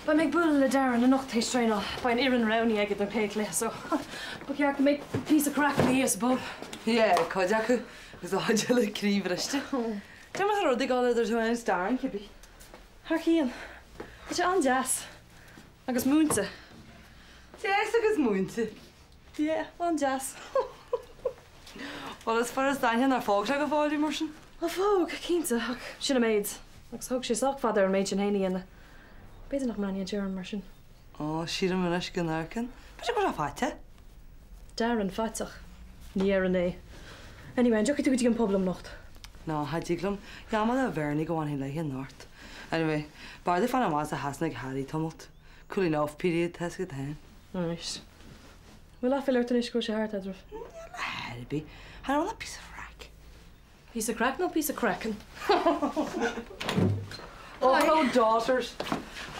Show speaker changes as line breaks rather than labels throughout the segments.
Beidh mé ag bualadh le Darren anocht théis traenáil. Beidh an fhoireann roghnaithe aige don chéad chluiche so ba cheart go mbeidh píosa craic ina dhiaidh sa bpub.
Yeah, cuid acu agus an chuid eile croíbhriste. Cad é mar tá rudaí ag dul idir tú féin is Darren, cibé?
Thar cionn. Tá sé an-deas. Agus múinte.
Deas agus múinte.
Yeah, an-deas.
Bhuel, is furast a aithne nár phóg sé go fóill í mar sin.
Ó phóg, cinnte, ach sin an méid. Agus thóg sé sách fada air an méid sin féin a dhéanamh. B'fhéidir nach mbreathnaíonn sé orm mar sin.
Ó, sílim anois go n-amharcann. B'fhéidir go bhfuil sé faiteach.
Darren faiteach. Ní déarfainn é. Anyway, an dtiocfaidh tú go dtí an pub liom anocht?
Ná, cha dtig liom. Gheall mé do Bhernie go bhfanfainn léi anocht. Anyway, b'fhearr di fanacht amach as a sheasamh ag Harry tamalt. Cooling off period, tá 'fhios agat féin.
Right. Bhfuil aiféala ort anois go bhfuil sé thart eadraibh?
Níl a dhath ar bith. Cha raibh ach píosa craic.
Píosa craic nó píosa craiceann?
Oh, hello daughters!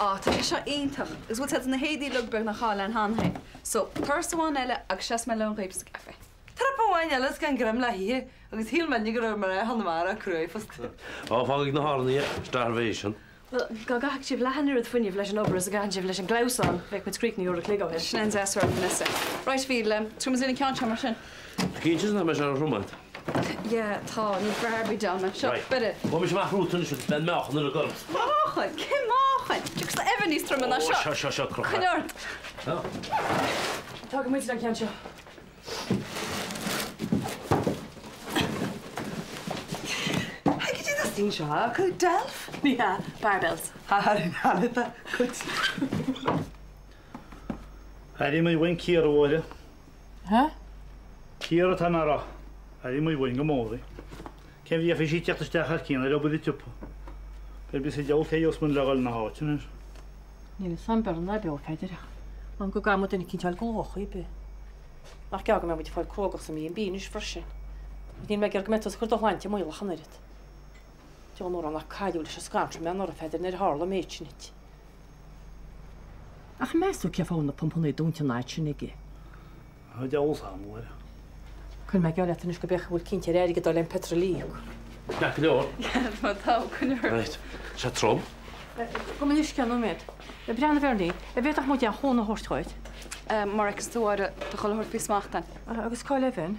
Á, tá sé seo iontach. Agus bhfuil siad na héadaí uilig beagnach á lean cheana féin. So, turas amháin eile agus seasfaidh mé lón dhaoibh sa gcaife.
Trip amháin eile is gan greim le hithe agus shíl muidne go raibh mná Chonamara cruaidh fosta.
Á, fágfaidh na hÁrannaigh isteach ar bhéis an.
Bhuel, dá gcaithfeadh sibh leath an oiread fuinnimh leis an obair is a gcaitheann sibh leis an gclamhsán, bheadh muid críochnaithe uair a chloig ó shin.
Sin é an deas-rud, Vanessa. Right, bhí, le, tabharfaidh muid linn an ceann seo mar sin.
Cinnte nach mbeidh sé ró-throm agat.
Yeah, tá, níl brath ar bith ann. Seo,
Right.
beir é.
Gabhfaidh mise amach romhat anois agus beidh an meáchan uilig orm.
Meáchan? Cén meáchan? Tiocfaidh Evan níos troime ná
Ó,
seo.
seo, seo, seo, croch é.
Coinnigh ort.
Seo.
Tógfaidh muid an ceann seo.
Cad é na stíl seo acu, Delph?
Ní hea, barbells.
Thar cuid.
Airím uaim Ciara, a Mháire.
Hä?
Ciara atá mé a rá. Airím uaim go mór í. Cén bhí sí teacht isteach thar cionn ar obair an tsiopa. Beidh bí sa diabhal cé gheobhas muid le dhul ina háit anois.
Níl fhios a'm beo ná beo Pheadair ach am go gcaithfidh muid duine eicínt a fháil go luath ar bith. Nach gearr go mbeidh muid ag fáil cruógach sa mB&B anois freisin. Agus níl mé ag iarraidh go mbeidh tusa ag cur do shláinte i mbaol ach an oiread. Diabhal mórán nach cailleadh leis an scanradh mé anuraidh Pheadair nuair a tharla an méid sin duit. Ach meas tú cén fáth a bhfuil na pumpanna dúnta an fhad sin aige?
An diabhal 's a'm, a Mháire.
Cuirfidh mé geall leat anois go b'é go bhfuil cinnte ar airgead dul le an petrol a íoc.
Ceart go leor.
Tá, tá, coinnigh ort.
Right. Tá sé trom.
Gabh mo leithscéal nóiméad. Breathnaigh a Bhernie, an bhféadfadh muid aon chúnamh a thabhairt dhuit?
Mar a fheiceanns tú, a Mháire, tá chuile shórt faoi smacht a'inn.
Agus cá bhfuil Evan?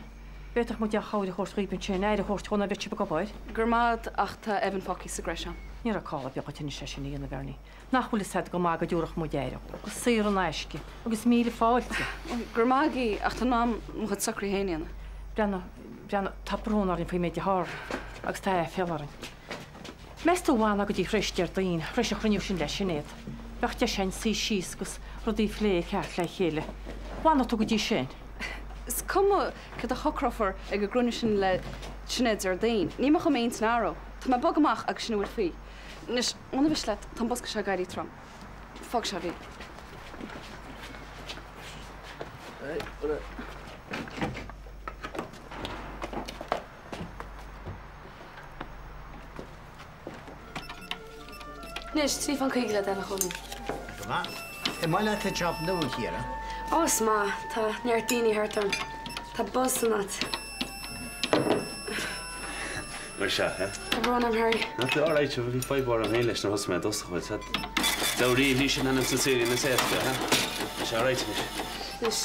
Bhféadfadh muid aon chabhair a thabhairt dhaoib ansin, aire a thabhairt dhó nuair a bheadh sibh ag obair?
Go raibh maith a'd ach tá Evan fágtha sa gcreche a'm.
Ní raibh call ar bith dhuit anois é sin a dhéanamh, a Bhernie. Nach bhfuil fhios a'd go maith go dtabharfadh muid aire dhó, go saor in aisce, agus míle fáilte.
Go raibh maith agaibh ach tá in am mo chuid socruithe féin a dhéanamh.
Breathnaigh, breathnaigh, tá brón orainn faoin méid a tharla agus tá aiféala orainn. Meas tú an bhfanfá go dtí tar éis Déardaoin, tar éis an chruinniú sin le Sinéad? Bheadh deis againn suí síos agus rudaí a phlé i gceart le chéile. Bhfanfadh tú go dtí sin?
Is cuma céard a shocrófar ag an gcruinniú sin le Sinéad Déardaoin, níl mé chun m'intinn a athrú. Tá mé ag bogadh amach agus sin a bhfuil faoi. Anois, muna mhiste leat, tá an bosca seo ag éirí trom. Fág seo a bhí.
Anois, £3.50 le do thoil, a Chóilín.
Go maith. An maith leat an job nua, a Chiara?
Ó, is maith. Tá neart daoine thart orm. Tá buzz san áit.
Mar sea, eh?
Tá brón orm, Harry.
Ná tá alright, bhí fadhb orm féin leis nuair a thosaigh mé i dtosach, bhuel, sea. Deabhraí, ní sin ainm sa saoirín is éasca, eh? Tá sé alright anois.
Anois.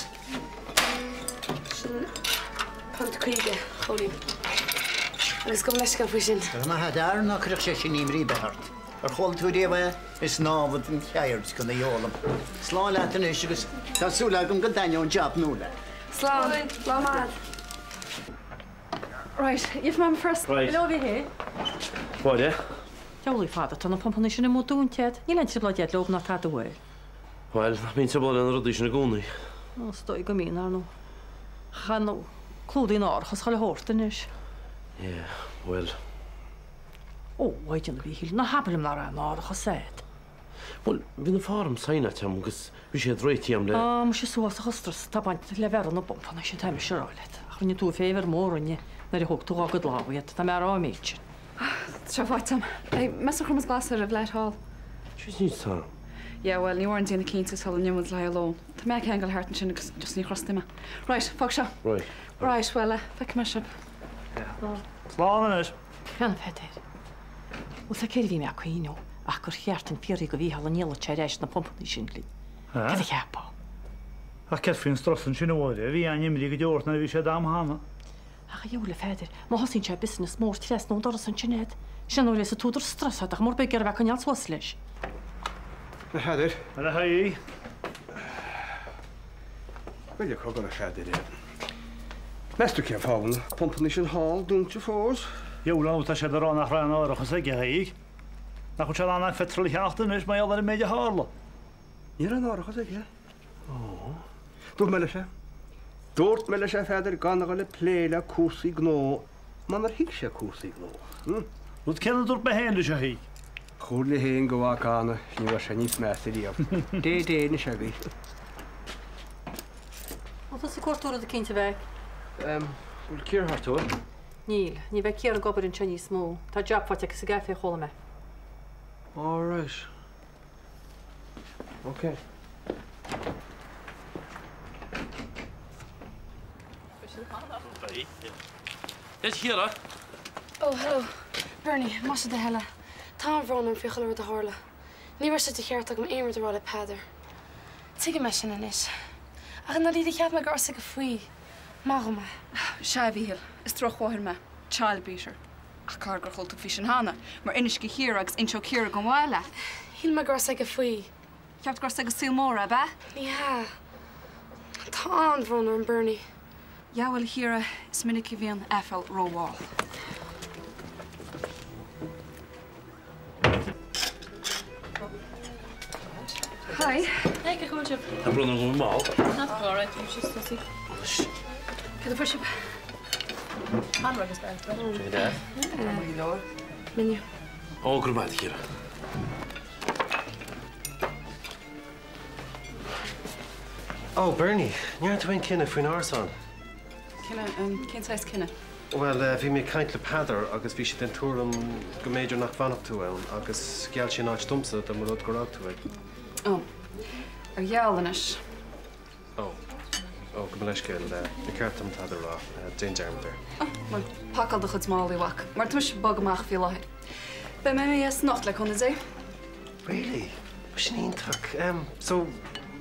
Sin £1.50, a Chóilín. Agus gabh mo leithscéal faoi sin.
Go raibh maith a't, fhear, ná cuirfeadh sé sin imní ar bith ort. Ar chuala tú riamh é? Is námhad an cheird gan í fhoghlaim. Slán leat anois agus tá súil agam go dtaitneoidh an jab nua leat.
Slán. Lá maith.
Right, gheobhaidh mé mo phurse.
Right.
Hello, a Mhichíl.
Máire.
Diabhlaí fada, tá na pumpanna sin amuigh dúnta a'd. Níl aon trioblóid a'd leob ná tada an bhfuil.
Bhuel, nach mbíonn trioblóid le na rudaí sin i gcónaí?
Ó, is dóigh go mbíonn, ar ndóigh. Chan clúdaigh an árachas chuile shórt anois.
Yeah, bhuel.
Ó, a Mhaighdean a Mhíchíl, ná habair liom nach raibh aon árachas a'd.
Bhuel, bhí na forms signáilte a'm agus bhí siad réitithe a'm le.
Á, muise is uafásach an strus atá ag baint le bheith ar na bpumpanna sin, tá mise a rá leat. Ach rinne tú favour mór orainne nuair a thóg tú dhá gcuid lámha iad, tá mé a rá an méid sin.
Tá sé faighte a'm. Hey, meas tú ar chuir muid glas ar an bhflat thall?
Jeez, níl 's a'm.
Yeah, bhuel, ní mhairfidh déanamh cinnte sula ndeir muid le haghaidh lón. Tá mé ag ceangal thart ansin agus just ní thrustfaidh mé. Right, fág seo.
Right.
Right, bhuel, eh, feicfidh mé sibh.
Slán anois.
Breathnaigh, a Pheadair. Bhuel, tá céard a bhí mé ag cuimhneamh. Ach gur cheart an fiafraí de Mhícheál an ndíolfadh sé ar ais na pumpanna sin linn. Cad a cheapfá?
Ach céard faoin strus ansin a Mháire? Bhí an-imní go deo ort nuair a bhí sé d'am cheana.
Ach a dhiabhail a Pheadair, má thosaíonn sé business mór trasna ón doras ansin agat, sin an uair a bheas an t-údar strus ort ach mór beag air a bheith ag coinneáil suas leis.
A Pheadair.
A Thaidhg.
Bhuel, cogar a Pheadair. Meas tú cén fáth a bhfuil na pumpanna sin thall dúnta fós?
Diabhal ann, tá siad ag rá nach raibh aon árachas aige, a Thaidhg. Nach bhfuil sé in ann an petrol a cheannacht anois mar gheall ar an méid a tharla?
Ní raibh aon árachas aige. Ó. Dúirt mé leis é. Dúirt mé leis é, a Pheadair, gan a dhul ag plé le cúrsaí gnó munar thuig sé cúrsaí gnó.
Rud céanna a dúirt mé féin leis, a Thaidhg.
Chomhairle féin go bhfaca ann ní raibh sé níos measa riamh. Dé Dé anois agaibh.
Bhfuil tusa ag cuartú rud eicínt, a Mheaic?
Bhfuil Ciara thart, an bhfuil?
Níl. Ní bheidh Ciara ag obair anseo níos mó. Tá jab faighte aici sa gcaifé, chuala mé.
All right. Ok.
Is Ciara.
Oh, hello. Bernie, más é do thoil é. Tá an-bhrón orm faoi chuile rud a tharla. Ní raibh sé de cheart agam aon rud a rá le Peadar. Tuigim é sin anois. Ach i ndáiríre cheap mé go raibh a fhios aige faoi. Maith dhom é.
Sea, a Mhíchíl, is drochmháthair mé. Child beater. Ach caithfidh gur chuala tú faoi sin cheana, mar inis do Chiara agus inseoidh Ciara don bhaile é.
Shíl mé go raibh a fhios aige faoi.
Cheap tú go raibh a fhios ag an saol mór, ab ea?
Ní hea. Tá an-bhrón orm, Bernie.
Yeah, bhuel, a Chiara, is minic a bhíonn aiféal rómhall. Hi.
Hey, cén chaoi a bhfuil sibh?
Tá brón orm go bhfuil mall.
Not all right, bhí sé tosaí. Cad a fuair sibh?
An agus Ben.
Sé deas.
Menu.
Ó, go raibh maith agat, a Chiara.
Ó, Bernie, ndearna tú aon cinneadh faoin árasán?
Cinneadh? Cén saghas cinneadh?
Bhuel, bhí mé ag caint le Peadar agus bhí sé den tuairim go mb'fhéidir nach bhfanfadh tú ann agus gheall sé an áit domsa dá mba rud gur fhág tú é.
Ó. Ar gheall anois.
Ó. Ó, gabh mo leithscéal, níor cheart dom tada a rá. Déan dearmad air.
Ó, bhuel, pacáil do chuid málaí, a mhac, mar tá mise ag bogadh amach faoi láthair. Beidh mé imithe as anocht, le cúnamh Dé.
Really? Sin iontach. So,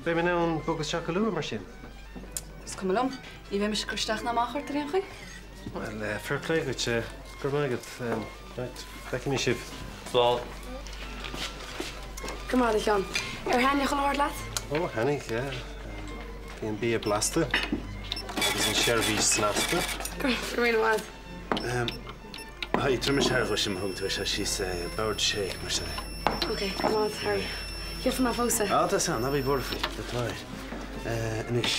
beidh mé in ann bogadh isteach go luath mar sin?
Is cuma liom. Ní bheidh mise ag cur isteach ná amach ort ar aon chaoi.
Bhuel, fair play duit. Go raibh maith agat. Right, feicfidh mé sibh.
Slán.
Go raibh maith agat, a Sheáin. Ar thaitnigh chuile shórt leat?
Ó, thaitnigh, yeah. Bhí an bia blasta agus an seirbhís snasta.
Go raibh míle maith agat.
Hi, tabharfaidh mise aire dhuit má thugann tú é seo síos bord shake mar sin.
Ok, go raibh maith agat, Harry. Gheobhaidh mé fós é.
Á, tá san, ná bí buartha faoi, tá tú anois.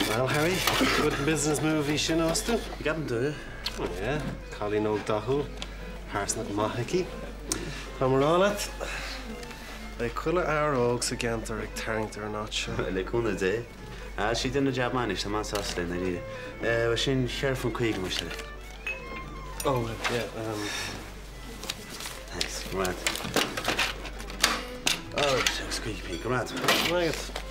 Well, Harry, good business move í sin astu.
Gabhann tú.
Yeah, cailín óg dathúil, pearsanacht maith aici. Tá mé ag rá leat, beidh chuile fhear óg sa gceantar ag tarraingt ar an áit seo.
Le cúnamh Dé. Ah, sí déanamh jab maith anois, tá mé an-sásta léi, i ndáiríre. Bhuel, sin £4.50 mar sin.
Oh, yeah,
Thanks, go raibh maith agat. Oh, agus 50p, go raibh maith agat.
Go raibh maith agat.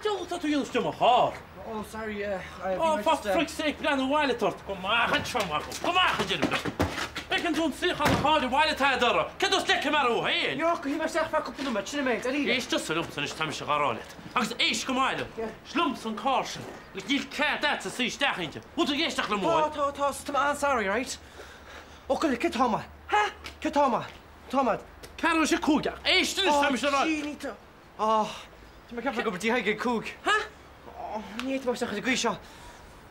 Diabhal atá tú a dhéanamh istigh i mo charr?
Oh, sorry, I,
Oh, for frick's sake, breathnaigh abhaile atá ort. Gabh amach anseo, a mhac. Gabh amach, a deirim leat. Feiceann tú an suíochán an chairr abhaile atá a'd orthu. Céard as leicfidh mé orthu féin?
Ní rachaidh mé isteach feadh cúpla nóiméad, sin an méid, ar
Éist tusa liomsa anois, tá mise dhá rá leat. Agus éist go maith liom.
Yeah.
Is liomsa an carr sin. Agus níl cead a'dsa suí isteach inti. Bhfuil tú ag éisteacht liom,
Tá, tá, tá, tá mé an-sorry, right? Ó, goile, cé tá mé? Ha? Cé tá mé? Tá mé.
4:45 ach éist anois, tá mise a rá.
Ó, gee, ní tá. Ó, tá mé ceaptha go dtí ag a 5.
Ha?
Ó, ní fhéadfaidh mé isteach ar an gcaoi seo.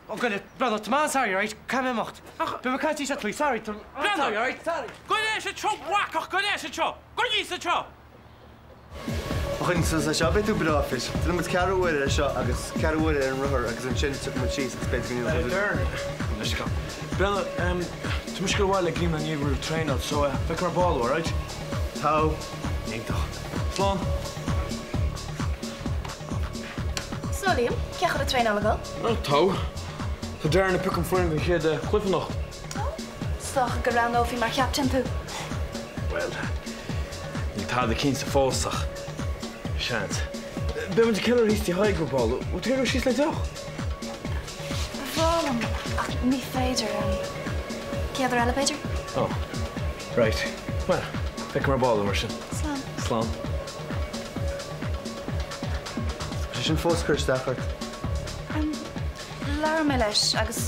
Ó, goile, breathnaigh, tá mé an-sorry, right? Caithfidh mé imeacht.
Ach.
Beidh mé ag caint arís leat faoi, sorry, tá mé an-sorry, alright? Sorry.
Gabh ar ais anseo, bacach, gabh ar ais anseo. Gabh aníos anseo.
Má choinníonn tú suas leis seo, beidh tú breá fit. Déanfaidh muid ceathrú uaire ar seo agus ceathrú uaire ar an rothar agus ansin tiocfaidh muid síos agus b'fhéidir go ndéanfaidh muid.
Breathnaigh, tá mise ag dul abhaile ag Liam inniu roimh traenáil so feicfidh mé ar ball thú, alright?
Tá.
Iontach. Slán!
So Liam, cén chaoi a bhfuil an traenáil ag dul?
Tá. Tá Darren ag piocadh an foireann don chéad chluiche anocht.
Is dócha go roghnófaí mar chaptaen tú.
Bhuel, níl tada cinnte fós ach seans. Beidh muid ag ceiliúradh thíos Tigh Thaidhg ar ball. Bhfuil tú ag iarraidh síos le deoch?
Ba bhreá liom ach ní féidir. An chéad uair eile b'fhéidir?
Oh, right. Bhuel, feicfidh mé ar ball mar sin.
Slán.
Slán.
Tá sé sin fós ag cur isteach ort.
Labhair mé leis agus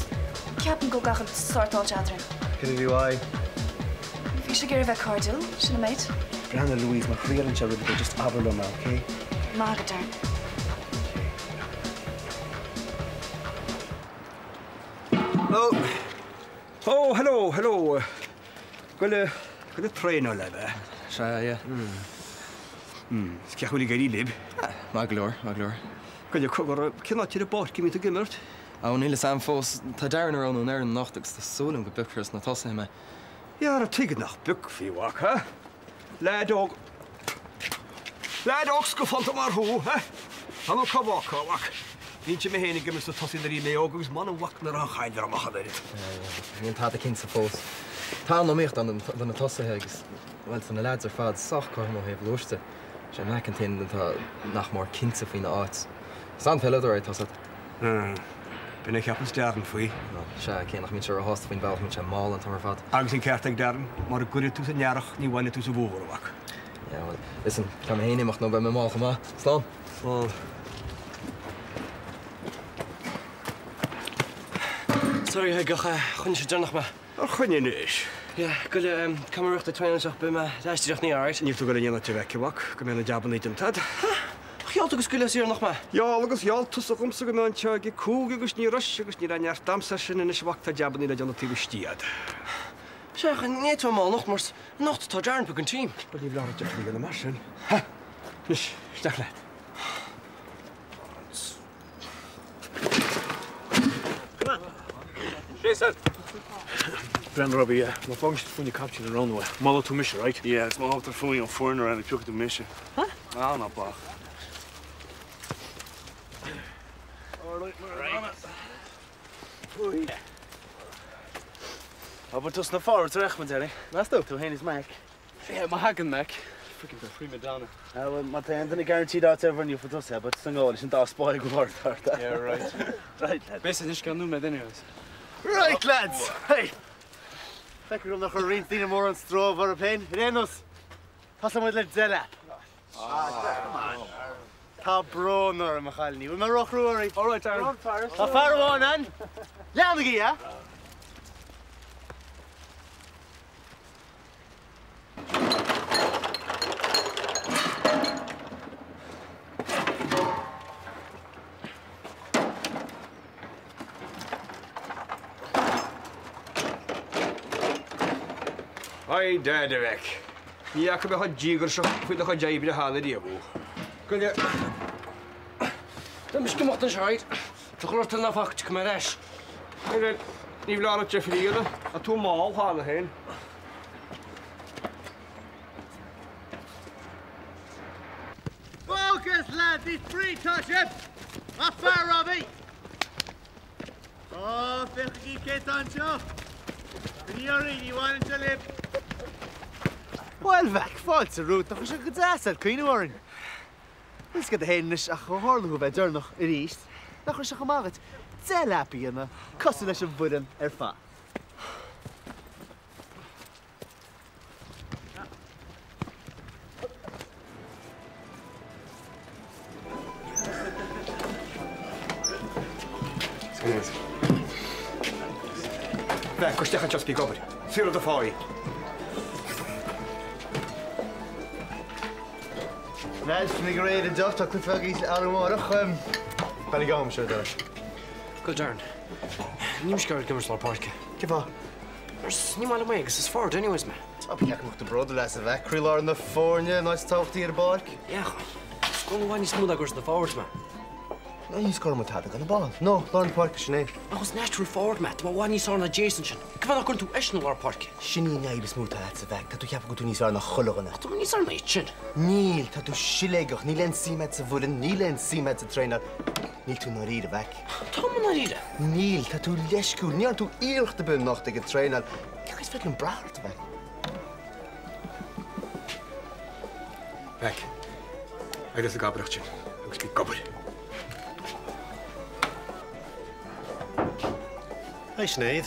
ceapaim go bhfuil gach rud sórtáilte eadrainn.
Céard a bhí uaidh?
Bhí sé ag iarraidh bheith cairdiúil, sin an méid.
Breathnaigh Louise, má thriaileann sé rud ar bith, just abair liom é, ok?
Maith agat, Darren.
Hello. Oh, hello, hello. Goil, goil ag traenáil ab ea?
Sea, yeah.
Is cén chaoi a bhfuil ag éirí libh?
Maith go leor, maith go leor.
Goil, cogar, cén áit ar an bpáirc a mbíonn tú ag imirt?
Ó, níl fhios a'm fós. Tá Darren ag roghnú an fhoireann anocht agus tá súil a'm go bpiocfar sna tosaithe mé.
Dheara, tuige nach bpiocfaí, a mhac, ha? Leaid óg. Leaid óg scafánta mar thú, ha? Tá nó cá bhfágfá, a mhac? Bhínnse mé féin ag imirt sna tosaithe nuair a bhí mé óg agus m'anam, a mhac, nach raibh an chaid orm ach an oiread.
Níl tada cinnte fós. Tá an iomaíocht ann do na tosaithe agus, bhuel, tá na leaids ar fad sách cothrom ó thaobh luais de. Sé Mac an t-aon atá nach mór cinnte faoina áit. Is an-pheileadóir é, tá's a't.
B'in a cheapanns Darren faoi.
Sea, cé nach mbíonn sé róshásta faoin bhealach a mbíonn sé mall an t-am ar fad.
Agus an ceart ag Darren, mar a gcuirfidh tú san earrach ní bhainfidh tú sa bhfómhar, a mhac.
Yeah, well, listen, caithfidh mé féin imeacht nó beidh mé mall chomh maith. Slán.
Slán.
Sorry, a Thaidhg, ach choinnigh sé deireanach mé.
Ar choinnigh anois?
Yeah, goile, caithfidh mé rith ag traenáil anseo, beidh mé ar ais díreach i ndiaidh, alright?
Níl tú ag dul in aon áit a mhac, a mhac, go mbeidh na jabannaí déanta agat.
Ach gheall tú go scaoilfeá saor anocht mé.
Gheall agus gheall tusa dhomsa go mbeinn anseo ag a 5 agus ní raibh agus ní raibh neart a'msa air sin anois a mhac tá jabannaí le déanamh taobh istigh a'd.
Sea, ach ní fhéadfá mall anocht mar anocht tá Darren ag piocadh an team.
Bhuel ní bhleá deifir a dhéanamh mar sin. Ha! Anois, isteach leat.
Jason! Breathnaigh Robbie, má fágann siad fúinne captaen a roghnú, molfaidh tú mise, right?
Yeah, agus má thógtar fúinn an foireann a roghnú, piocfaidh tú mise.
Huh?
Ah, ná bac.
Abair tusa na forwards ar fheach, Danny.
Meas tú?
Tú féin is Mac.
Yeah, má thagann Mac. Freaking prima donna.
Ah, well, má tá aon duine guaranteed áit ar bhfoireann gheobhaidh tusa é, but sa ngáil leis an dá spáigh go bhfuair ort.
Yeah, right.
Right, lads.
Beidh anois gan nóiméad anyways.
Right, lads! Hey! Feictear dom nár chuir roinnt daoine mórán stró orthu féin, ar aon nós. Tosóidh muid le Delap. Tá brón orm, a chailíní. Bhfuil mé róchrua oraibh?
All right, Darren.
Tá fear amháin ann. Leanaigí, eh?
Haigh Dad, a mhac. Ní fhaca mé chomh díograiseach faoi do chuid oibre cheana riamh thú.
Goile. Tá mise ag imeacht anois, alright? Tá chuile shórt ná fágfaidh tiocfaidh mé ar ais.
Bhuel, ní bhleá ort deifir a dhéanamh. Tá tú mall cheana féin.
Focus lads, níos brí tá sibh! Maith fear, Robbie! Ó, féachaigí cé tá anseo! Coinnigí oraibh, ní bhaineann sé libh! Bhuel, mhac, fáilte romhat, nach bhfuil sé go deas ag cuimhneamh orainn? Níl 's agat féin anois ach ó tharla thú a bheith deireanach arís, nach raibh sé chomh maith agat 10 lap a dhéanamh cosúil leis an bhfoireann ar fad.
Bheith, cuir isteach anseo 's bí ag obair. Saor do pháí.
Lads, tá mé go réidh inniu, tá cluiche agaibh amárach. Bean ag am seo, Darren.
Go Darren. Ní mise ag imirt lár páirce.
Cén fáth?
Mar ní maith liom é agus is forward anyways mé.
Tá ba cheart go mbeadh tú bródúil as a bheith croílár na foirne in áit tábhachtaí ar an bpáirc.
Yeah, scórann i bhfad níos mó dá gcuirtear na forwards mé.
Ná ní scórann muid tada gan an ball. No, lár na páirce sin é.
Ach is natural forward mé, tá mé i bhfad níos fearr ná Jason sin. Cén fáth nach gcuireann tú eisean i lár páirce?
Sin í an fhadhb is mó atá agatsa, a Mheaic, tá tú ag ceapadh go bhfuil tú níos fearr ná chuile dhuine.
Ach tá mé níos fearr ná iad sin.
Níl, tá tú siléigeach, níl aon suim agat sa bhfoireann, níl aon suim agat sa traenáil. Níl tú i ndáiríre, a Mheaic.
Tá mé i ndáiríre.
Níl, tá tú leisciúil, ní dhearna tú iarracht ar bith anocht ag an traenáil. Cén chaoi is féidir liom brath ort, a Mheaic?
Mheaic, éirigh as an gcabaireacht sin agus bí ag obair.
Hi Sinéad.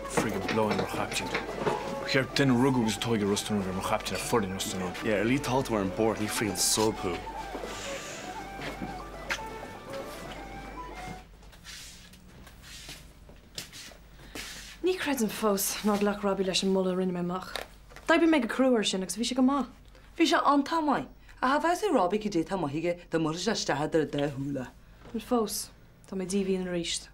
Friggin blow-in mar chaiptín. Ba cheart duine a rugadh agus a tógadh i Ros na Rún bheith mar chaiptín ar foireann Ros na Rún.
Yeah, ar leith tá tú ar an bord, ní friggin sub thú.
Ní chreidim fós nár ghlac Robbie leis an moladh a rinne mé amach. D'oibrigh mé go crua air sin agus bhí sé go maith.
Bhí sé iontach maith. Ach cha bhfeabhsódh Robbie cad é tá maith aige dá mbuailfeadh sé isteach idir a dá shúile.
Bhuel fós, tá mé díomhaoin arís.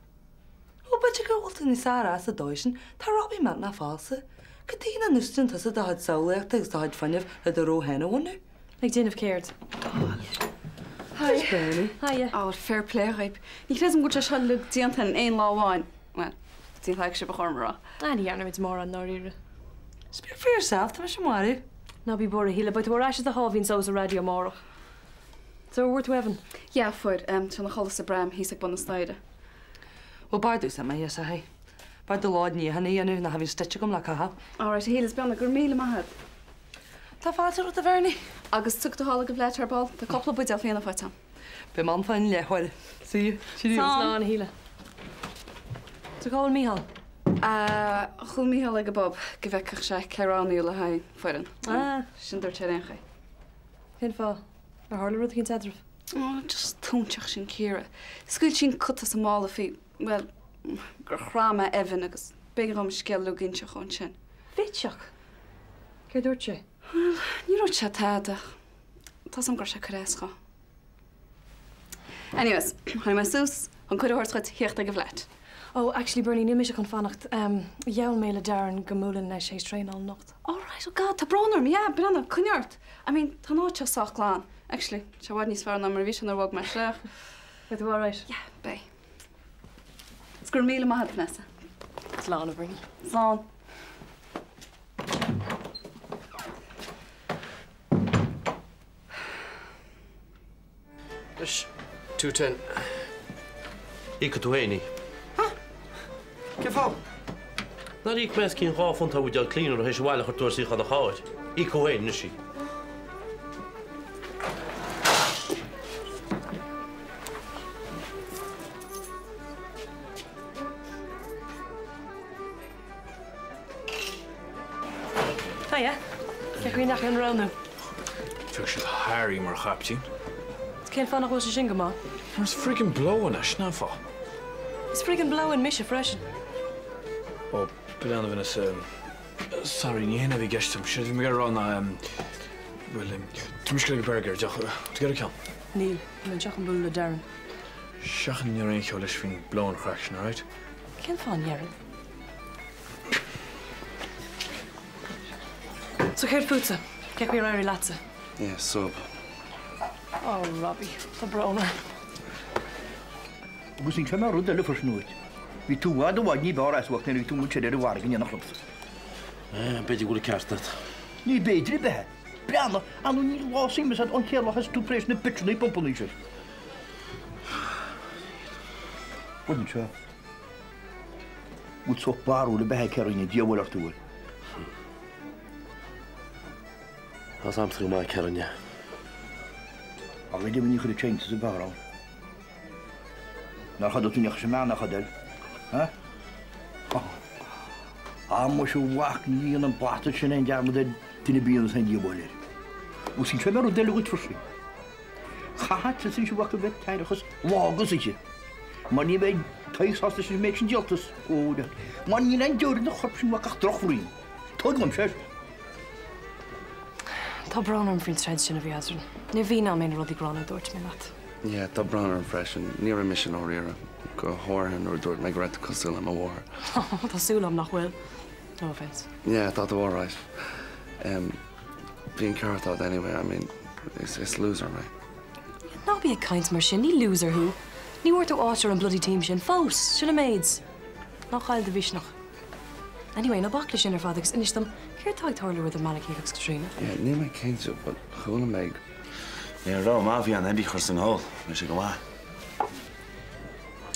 Ó, b'fhéidir go bhfuil tú níos fearr as sa dóigh sin, tá Robbie millteanach falsa. Cad chuige nach n-úsáideann tusa do chuid samhlaíochta agus do chuid fuinnimh le do rogha féin a bhunú?
Ag déanamh céard?
Hi. Hiya. Ó, fair play dhaoib. Ní chreidim go bhfuil sé seo uilig déanta in aon lá amháin. Bhuel, déanta ag sibh ba chóir dom a rá.
Ah, ní dhearna muid mórán, ndáiríre.
Speak for yourself, tá mise marbh.
Ná bí buartha, a Shíle, beidh tú ar ais i do sháimhín só sa raidió amárach. So, an bhfuair tú Evan?
Yeah, fuair. Tá sé ina chodladh sa bpram thíos ag bun na staighre.
Bhuel, b'fhearr domhsa imeacht, a Shathaí. B'fhearr do lód níocháin a dhéanamh ná bhí stitch agam le caitheamh.
Alright, a Shíle, is beannacht, go raibh míle maith agat.
Tá fáilte romhat, a Bhernie.
Agus tiocfaidh tú thall ag an bhfleait ar ball. Tá cúpla buidéal fíona faighte agam.
Beidh mé ann fán leathuair. See you. Cheerio.
Slán, a Shíle. So cá bhfuil Mícheál?
Ah, chuaigh Mícheál ag an bpub go bhfeicfeadh sé cé a roghnaíodh le haghaidh an foireann.
Ah.
Sin dúirt sé ar aon chaoi.
Cén fáth? Ar tharla rud eicínt eadraibh?
Oh, just túinseach sin Ciara. Scaoil sí an cut as an mála faoi, bhuel, gur chraith mé Evan agus b'éigean dhom an scéal uilig a inseacht dhó ansin.
Bhitseach! Céard dúirt sé?
Bhuel, ní dúirt sé tada ach tá 's agam go raibh sé ag cur as dhó. Anyways, tháinig mé suas chun cuireadh a thabhairt dhuit thíocht ag an bhfleait.
Oh, actually Bernie, níl mise chun fanacht. Gheall mé le Darren go mbuailfinn leis théis traenáil anocht.
Oh right, oh God, tá brón orm, yeah, breathnaigh, coinnigh ort. I mean, tá an áit seo sách glan. Actually, tá sé i bhfad níos fearr ná mar a bhí sé nuair a bhog mé isteach.
Beidh tú alright?
Yeah, beidh. Is go raibh míle maith agat, Vanessa.
Slán, a Bernie.
Slán.
Anois, 2:10.
Íocfaidh tú féin í.
Cén fáth?
Nár íoc mé os cionn £2 ar bhuidéal cleaner théis abhaile a chur tú ar suíochán an chairr. Íoc thú féin anois í.
Hiya. Cén chaoi a ndeachaigh an roghnú?
Phioc siad Harry mar chaiptín.
Cén fáth nach bhfuil sé sin go maith?
Mar is friggin blow-in é, sin an fáth.
Is friggin blow-in mise freisin.
Ó, breathnaigh Vanessa, sorry, ní hin a bhí i gceist agam. Séard a bhí mé ag iarraidh a rá ná, bhuel, tá mise ag goil ag burger, deoch, tú ag iarraidh ceann?
Níl, tá mé anseo chun bualadh le Darren.
Seachain ar aon cheo leis faoin blow-in chraic sin, alright?
Cén fáth a ndéarfainn? So céard fútsa? Cén chaoi ar éirigh leatsa?
Yeah, sub.
Oh, Robbie, tá brón orm.
Agus inseoidh mé rud eile freisin dhuit. Bhí tú i bhfad i bhfad ní b'fhearr as ucht nuair a bhí tú amuigh ansin ar an bhfarraige in éineacht liomsa.
Eh, b'fhéidir go bhfuil an ceart agat.
Ní b'fhéidir ar bith é. Breathnaigh, an níl lá suime agat ón chéad lá thosaigh tú tar éis na bitseanna pumpanna sin. Bhuel anseo. Bhfuil sórt barúil ar bith aici ar aoinne, diabhal ort a bhfuil.
Tá 's a'msa go maith cé rinne.
Ach bhí ní chuir chaint sa bheatha ann. Nár chuir tú neach sa meán a chuid eile, ha? Á muise a mhac ní dhéanann an bastard sin aon dearmad ar duine a bhíonn san díobháil air. Agus sin seo rud eile dhuit freisin. Caithfidh tusa anois a mhac a bheith taireachas lá agus oíche. Mar ní bheidh Tadhg sásta leis an méid sin díoltas. Ó, mar níl aon deoir ina chorp sin a mhac ach drochbhroinn. Tóig liom sé.
Tá brón orm faoin troid sin a bhí eadrainn. Níor mhian liom aon rudaí gránna a dúirt mé leat.
Yeah, tá brón orm freisin. Ní raibh mise ndáiríre, go háirithe nuair a dúirt mé go raibh tú cosúil le mo mháthair.
Tá súil agam nach bhfuil. No offence.
Yeah, tá tú alright. Um, bhí an ceart agat anyway, I mean, is, is loser mé.
Ná bí ag caint mar sin, ní loser thú. Ní bhfuair tú áit ar an bloody team sin fós, sin an méid. Ná caill do mhisneach. Anyway, ná bac leis sin ar fad agus inis dom, céard tá ag tarlú idir Malachy agus Caitríona?
Yeah, níl mé cinnte, but chuala mé Ní raibh má bhí an Eddie chur san ól, bhí sé go maith.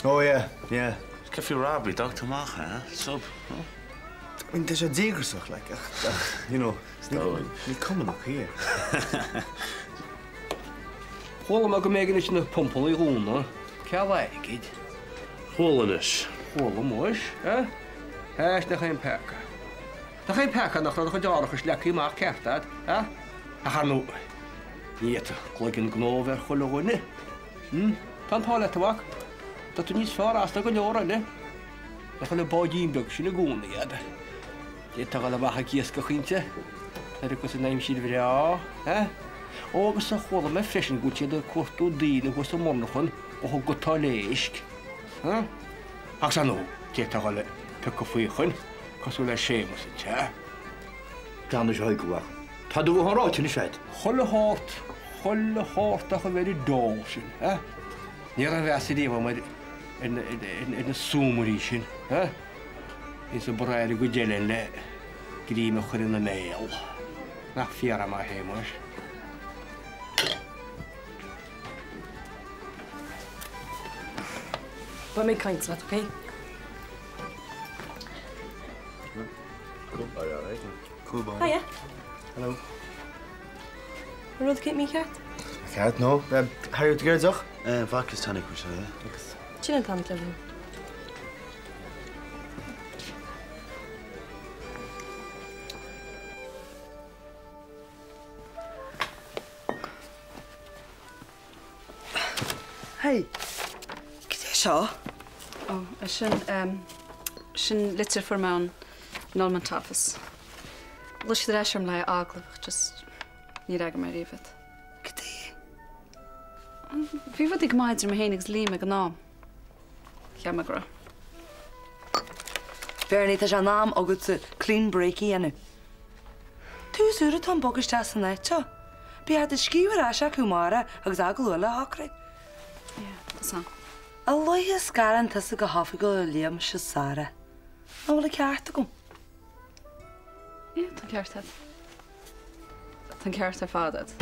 Oh yeah, yeah.
Cé faoi Robbie, d'fhág tú amach é, huh? Sub, no?
I mean, tá sé díograiseach, like, ach, ach, you know, níl cuma ná caoi air.
Chuala mé go mb'éigean anois na pumpanna a dhúnadh, ceal airgid.
Chuala anois.
Chuala muis, eh? Éist, nach é an peaca. Nach é an peaca nach raibh do chuid árachais leagtha amach ceart agat, eh? Ach ar ndóigh, ní fhéadfadh cloigeann gnó a bheith ar chuile dhuine. Hm? Tá an t-ádh leat, a mhac. Tá tú níos fearr as ná go leor eile. Nach bhfuil an báidín beag sin i gcónaí agat? D'fhéadfá a dhul amach ag iascach inti, nuair agus an aimsir bhreá, eh? Ó, agus chuala mé freisin go bhfuil siad ag cuartú daoine thuas sa monarchan a thug gutáil éisc, eh? Agus ar ndóigh, d'fhéadfá a dhul ag piocadh faochain, cosúil le Séamus anseo.
Déanfaidh sé go mhaith. Tá do ghuthán ráite anois agat.
Chuile shórt, chuile shórt ach a bheith ar an dól sin, eh? Ní raibh mheas ariamh agam ar ar na súmairí sin, eh? Bhíos ag brath ar an gcuid eile le greim a chur ina mbéal. Nach fíor é, a Shéamuis?
Beidh mé ag caint leat, ok? Hiya.
Hello.
An rud cén mícheart?
Ceart nó? Harry tú deoch?
Vodka is tonic which I
Gin and tonic le
Hey, cad é seo?
Ó, é sin, sin litir a fuair mé ón Annulment Office. Ghlaoigh siad ar ais orm le haghaidh agallamh ach just níor fhreagair mé riamh iad.
Cad é?
Bhí rudaí go maith idir mé féin agus Liam ag an am. Cheap mé go raibh.
Bernie, tá sé in am agatsa clean break a dhéanamh. Tús úr atá ann bogadh isteach san áit seo. Beidh ort scríobh ar ais chucu amárach agus agallamh eile a shocrú.
Yeah, tá san.
A luaithe a scarann tusa go hoifigiúil ó Liam, 'se Sara. An bhfuil an ceart agam?
Yeah, tá an ceart agat. Tá an ceart ar fad agat.